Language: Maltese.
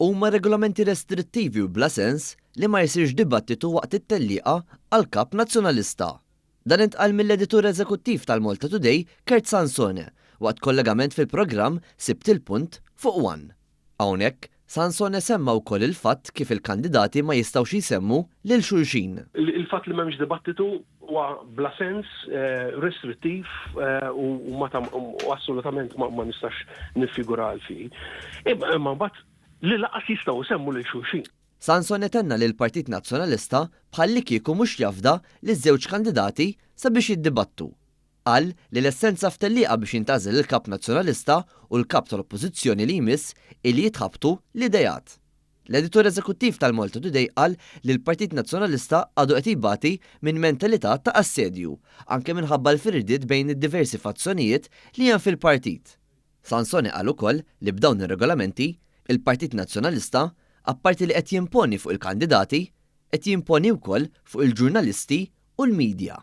Huma regolamenti restrittivi u bla sens li ma jsirx dibattitu waqt it-tellieqa għal Kap Nazzjonalista. Dan intqal mill-Editur Eżekuttiv tal-Malta Today, Kurt Sansone, waqt kollegament fil-programm Sibt il-Punt fuq one. Hawnhekk, Sansone semma wkoll il-fatt kif il-kandidati ma jistgħux jsemmu lil xulxin. Il-fatt li m'hemmx dibattitu huwa bla sens, restrittiv u ma u assolutament ma nistax niffigura għalfejn. Imma mbagħad li lanqas jistgħu jsemmu lil xulxin. Sansone tenna li l-Partit Nazzjonalista bħallikieku mhux jafda liż-żewġ kandidati sabiex jiddibattu. Qal li l-essenza f'tellieqa biex jintgħażel il-Kap Nazzjonalista u l-Kap tal-Oppożizzjoni li jmiss hi li jitħabtu l-ideat. L-Editur Eżekuttiv tal-Malta Today qal li l-Partit Nazzjonalista għadu qed jbati minn mentalità ta' assedju, anke minħabba l-firdiet bejn id-diversi fazzjonijiet li hemm fil-partit. Sansone qal ukoll li b'dawn ir-regolamenti, il-Partit Nazzjonalista, apparti li qed jimponi fuq il-kandidati, qed jimponi wkoll fuq il-ġurnalisti u l-media.